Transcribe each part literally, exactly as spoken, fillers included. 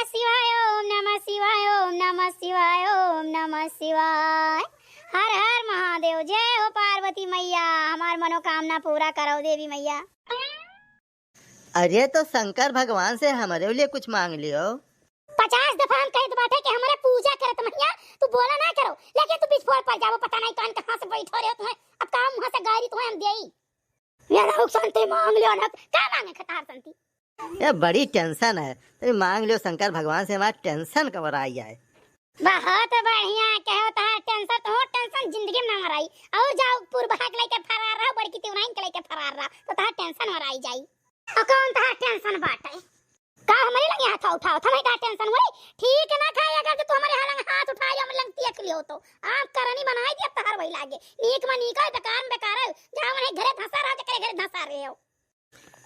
शिवाय, ओम नमः शिवाय, ओम नमः शिवाय, ओम नमः शिवाय। हर हर महादेव, जय हो पार्वती मैया, हमार मनोकामना पूरा करो देवी मैया। अरे तो शंकर भगवान से हमरे लिए कुछ मांग लियो। पचास दफा हम कहत बाटे कि हमरे पूजा करत मैया, तू बोला ना करो, लेकिन तू बिस्फोट पर जाबो, पता नहीं कौन कहाँ से बैठो रहे तुम्हें, अब काम वहाँ से गारी तुम्हें हम देई। मेरा हुक शांति मांग लियो ना, का मांगे खतार शांति? ये बड़ी tension है, तनी मांग लियो शंकर भगवान से, हमार tension कवर आई जाए। बहुत बढ़िया कहो, तहार tension तो हो, tension जिंदगी में ना मराई। और जाओ पूर्वा के लेके फरार रहो, बड़की तिवराइन के लेके फरार रहो, तो तहार tension मराई जाई। और कौन तहार tension बाटे? का हमरे लंगे हाथ उठाओ, तुम्हें का tension हुई? ठीक ना खाए अगर जो तू हमरे लंगे हाथ उठाए, हम लंग तियक लियो तो। आप करनी बनाई दिया तहार वही लागे। नीक में नीक है, बेकार में बेकार है। जाओ उन्हें घरे धंसा रहो, जकरे घरे धंसा रहे हो।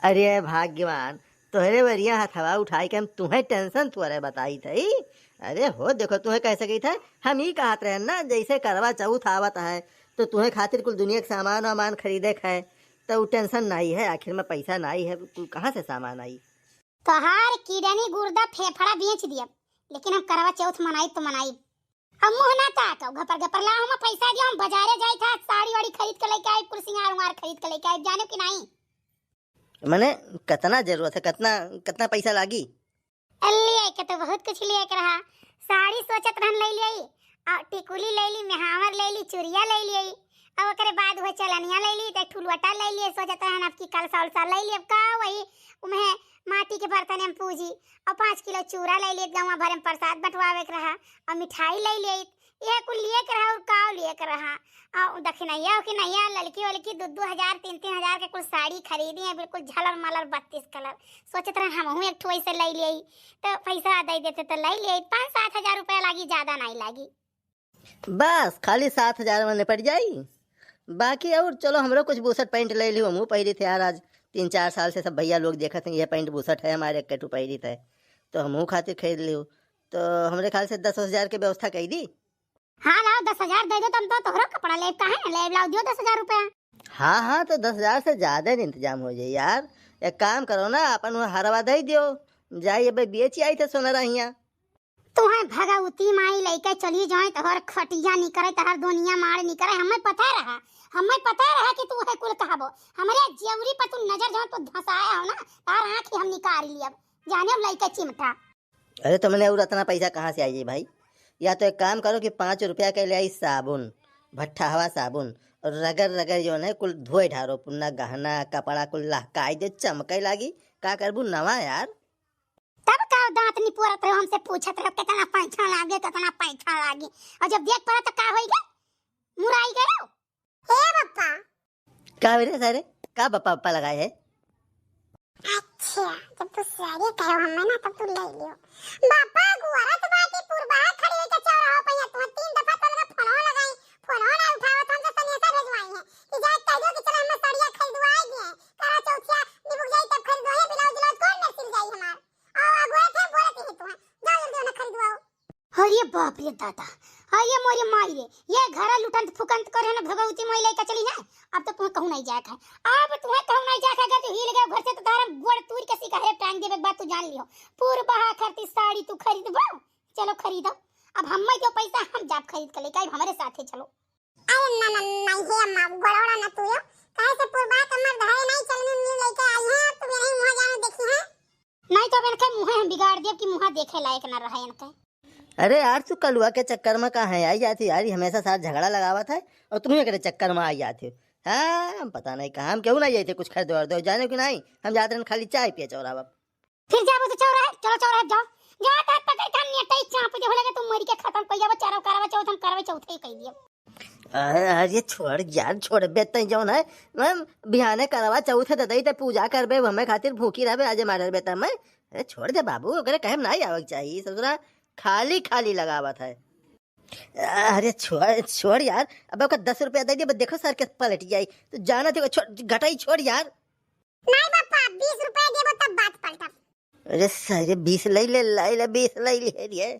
अरे भाग्यवान, तोहरे वरिया हथवा उठाई के हम तुहें tension तोरे बताई थई। अरे हो, देखो तुहें कह सकी थे, हम ई कहत रहे ना, जैसे करवा चौथ आवत है, तो तुहें खातिर कुल दुनिया के सामान वामान खरीदे के है, तो उ tension नाई है, आखिर में पैसा नाई है, कुल कहाँ से सामान आई? तोहार kidney गुर्दा फेफड़ा बेच दियब, लेकिन हम करवा चौथ मनाई तो मनाई। हम मुँह ना ताकब, घपर घपर लाओ, हम पैसा दियो, हम बाजारे जाई था, साड़ी वाड़ी खरीद के लेके आई, कुल सिंगार उंगार खरीद के लेके आई, जानो कि नाई? मने, कितना जरूरत है, कितना, कितना पैसा लागी? लिए के तो बहुत कुछ लिए के रहा, साड़ी सोचत रहन ले लियई, आ टिकुली ले ली, मेहावर ले ली, चुरिया ले लियई, अब ओकरे बाद वह चलनिया ले ली, तो एक ठुलवटा ले लिए, सोचत रहन अब की कलसा उलसा ले ली, अब का वही उम्हे माटी के बर्तन में पूजी, और पाँच किलो चूरा ले लिए, गवा भरे में प्रसाद बंटवावे के रहा, और मिठाई ले लिए, यह कुल लिए के रहा और का लिए के रहा। आ दखिनैया उखिनैया, ललकी वलकी, दो दो हजार, तीन तीन हजार के कुल साड़ी खरीदी है, बिल्कुल झलर मलर, बत्तीस कलर। सोचत रहन हमहूँ एक ठो ऐसे ले लिए, तो पैसा दे देते तो ले लिए, पाँच सात हजार रुपया लागी, ज्यादा नहीं लागी। बस खाली सात हजार में निपट जाई। बाकी और चलो, हमरो कुछ बुसट पैंट ले लियो, हमहूँ पहिरी थे यार, आज तीन चार साल से सब भैया लोग देखत हैं, ये पैंट बुसट है हमारे, एक ठो पहिरी थे, तो हमहूँ खातिर खरीद लियो। तो हमरे ख्याल से दस हजार के व्यवस्था कई दी। हाँ, लाओ, दस हजार दे दो, तब तो तोहरो कपड़ा लेब, काहे ना लेब, लाओ, दियो दस हजार रुपया। हाँ, हाँ, तो दस हजार से ज्यादा न इंतजाम हो जाई यार। एक काम करो ना, अपन वो हरवा दे दियो, जाई अबे बेची आई थे सोनरा हिया। तुहें भगवती माई लइके चली जाए, तोहर खटिया निकरे, तोहर दुनिया मार निकरे, हमें पता रहा, हमें पता रहा कि तू है कुल कहबो। हमरे जेवरी पर तू नजर जौन तू धंसाया हो ना, तार आँख ही हम निकाल लियब, जाने हम लइके चिमटा। अरे तो मने और अतना पैसा कहाँ से आई भाई? या तो एक काम करो कि पाँच रुपया के ले आई साबुन, भट्ठावा साबुन, और रगड़ रगड़ जौन है कुल धोए ढारो, पुन्ना गहना कपड़ा कुल लहकाई दे, चमके लागी। का करबू नवा यार? तब का दांत निपोरत रहो, हमसे पूछत रहो कितना पैसा लागे, कितना पैसा लागे, और जब देख पड़ा तो का होई गए? मुराई गए। हे बप्पा। का हो रे सारे, का बप्पा बप्पा लगाए है? अच्छा, जब तू सारे कहो हमें ना, तब तू ले लियो। बप्पा गुआरत बाटी पुरबा खड़ी है के चौराहा पे, या तू तीन दफा तोरे फोनो लगाई, फोनो ना उठावत, हम तो सनेसा भेजवाई है कि जाए कह दो कि चलो हमें साड़िया खरीदवाए दिए, करा चौथिया निबुक जाई तब खरीदवाए, ब्लाउज ब्लाउज कौन मेरे सिल जाई हमार? और अगुआ थे बोलत ही तू है, जाओ जल्दी उन्हें खरीदवाओ। अरे बाप रे दादा, अरे मोरे माई रे, ये घरा लुटंत फुकंत करे ना भगवती माई लइका चली है। अब तो तुम्हें कहूँ नहीं जाए है, अब तुम्हें कहूँ नहीं जाए है। अगर तू हिल गए घर से तो तारा गोड़ तूर के सिकहरे टांग देबे, बात तू जान लियो। पूर्वा खरती साड़ी तू खरीदबो, चलो खरीदो। अब हमें जो पैसा हम जाब खरीद के लेके आई, हमारे साथे चलो। अरे ना, ना, ना, हे अम्मा, गोड़ोड़ा ना तू यो। काहे से पूर्वा के मर्द है नहीं, चलनी उलनी लेके आई है, अब तू यही मुँह जानो देखी है। नहीं तो अब इनके मुँहे हम बिगाड़ देब कि मुँहा देखे लायक ना रहे इनके। अरे यार, तू कलुआ के चक्कर में कहाँ आई जाती यार, ये हमेशा साथ झगड़ा लगावत है और तुम एकरे चक्कर में आई जाती हो। हाँ, हम पता नहीं कहाँ, हम केहू नहीं जाते कुछ खरीदे और दो, जाने कि नहीं, हम जाते रहन खाली चाय पिए चौराहा। फिर जाबो तो चौराहे, चलो चौराहे जाओ। जा, तहार पकड़ के हम नेटई चाप दे, हो लगे तू मरी के खत्म कइ जाबो, चौराहा करवा चौथ हम करवा चौथे ही कइ दियो। अरे, अरे, छोड़ यार, छोड़ बे तई जौन है, हम बिहाने करवा चौथ दे दई ते पूजा करबे, हमें खातिर भूखी रहबे, आज मारर बे तई मैं। अरे, छोड़ दे बाबू, ओकरे कहे में नहीं आवे के चाहिए, ससुरा खाली खाली लगावत है। अरे, छोड़, छोड़ यार, अब ओकर दस रुपया दे दिए, बस देखो सर के पलट जाई, तो जाना थे, छोड़, घटाई छोड़ यार। नहीं बापा, बीस रुपया देबो तब बात पलटब। अरे सारे बीस लई ले, लई ले, बीस लई ले रे।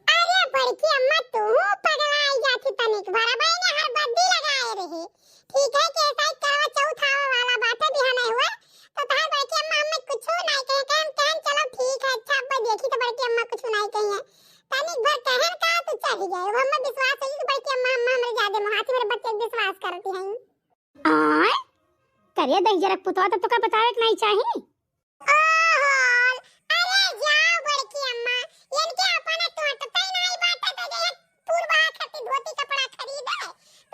अरे बड़की अम्मा, तू पगला आई जाती तनिक भरा बहने हर बद्दी लगाए रही। ठीक है, के साइड करवा चौथ आवे वाला बात है, बिहान नहीं हुआ, तो तहार बड़की अम्मा हमें कुछ नहीं कहे, कहे हम कहन चलो ठीक है, अच्छा अब देखी तो बड़की अम्मा कहिए, तनिक भर कहन का तू चली गए। वो हमें विश्वास है कि बड़की अम्मा, अम्मा हमरे ज्यादा मोहाती, मेरे बच्चे के विश्वास करती हैं। आय? करे दहिजरक पुतवा तो तुका बतावे के नहीं चाही। ओहो, अरे जाओ बड़की अम्मा, इनके अपने टोटते नहीं बाटे तो जे पूर्वा खातिर धोती कपड़ा खरीदे,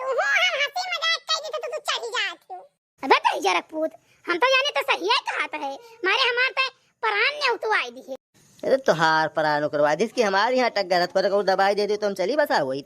तो हो हम हंसी मजाक कर दी तो तू चली जात हो। अबे दहिजरक पूत, हम तो जाने तो सही है कहत है, मारे हमार तो परान ने उतवाई दी है। अरे तोहार परान उकरवा दिस कि हमारे यहाँ टक गरत पर को दवाई दे दे तो हम चली बसा वही।